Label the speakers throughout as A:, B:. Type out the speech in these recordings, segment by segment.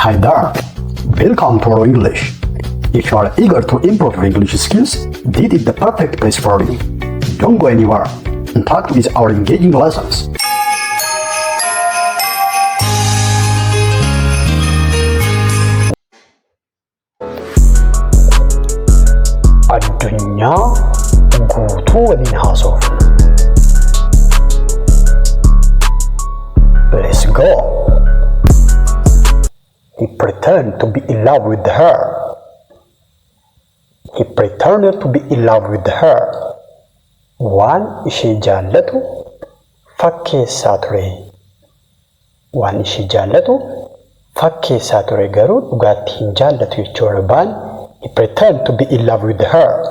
A: Hi there. Welcome to Oro English. If you are eager to improve your English skills, this is the perfect place for you. Don't go anywhere. Interact with our engaging lessons.
B: Addunyaa guutuu waliin haasofna. Let's go. He pretended to be in love with her. He pretended to be in love with her. Waan ishee jaallatu fakkeessaa ture. Waan ishee jaallatu fakkeessaa ture garuu dhugaatti hin jaallatu jechuu barbaan he pretended to be in love with her.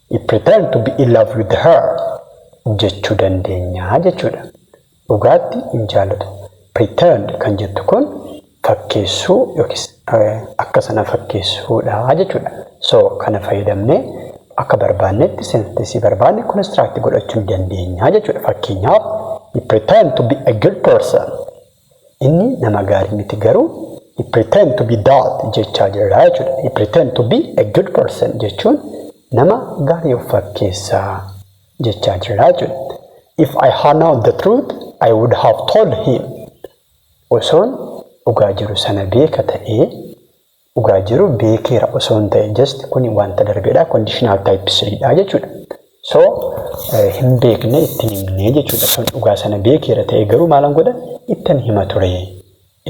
B: He pretended to be in love with her jechuu dandeenya jechuudha. Dhugaatti hin jaallatu. Pretend kan jettu kun fakkeessuu yookiis akka sana fakkeessuudha jechuudha. So kana fayyadamnee akka barbaannetti sentensii barbaanne construct godhachuu ni dandeenya jechuudha. Fakkeenyaaf, he pretend to be a good person. Inni nama gaarii miti garuu he pretend to be that jechaa jirra jechuudha. He pretend to be a good person jechuun nama gaarii of fakkeessaa jechaa jirra jechuudha. If I had known the truth, I would have told him. Osoon dhugaa jiru sana beeka ta'ee, dhugaa jiru beekeera osoo hin ta'e, just kuni wanta darbeedha, conditional type 3 dha jechuudha. So hin beekne ittiin himnee jechuudha. Osoon dhugaa sana beekeera ta'e garuu maalan godha? Ittan hima ture.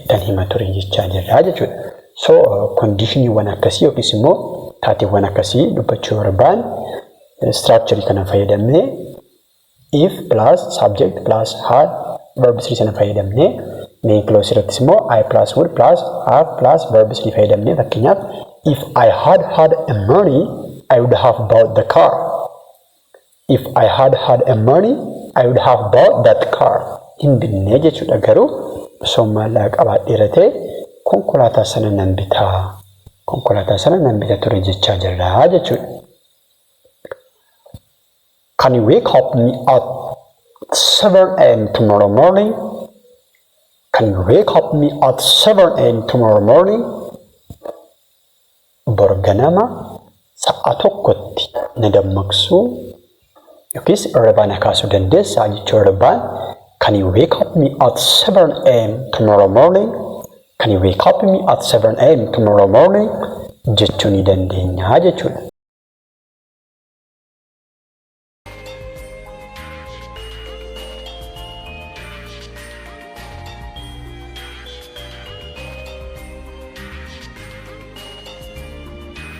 B: Ittan hima ture jechaa jirra jechuudha. So conditioniiwwan akkasii yookiis immoo taateewwan akkasii dubbachuu barbaanne structure kana fayyadamnee if plus subject plus had verb 3 sana fayyadamnee, main clause irrattis immoo I plus would plus have plus verb 3 fayyadamnee, fakkeenyaaf, if I had had a money, I would have bought the car. If I had had a money, I would have bought that car. Hin binnee jechuudha garuu osoo maallaqa qabaadheera ta'e konkolaataa sana nan bitaa. Konkolaataa sana nan bita ture jechaa jirra jechuudha. Can you wake up me at 7 a.m. tomorrow morning? Can you wake up me at 7 a.m. tomorrow morning? Bor ganama sa'a 1tti na dammaqsuu yookiis irribaa na kaasuu dandeessaa jechuu barbaan, can you wake up me at 7 a.m. tomorrow morning? Can you wake up me at 7 a.m. tomorrow morning? Jechuu ni dandeenya jechuudha.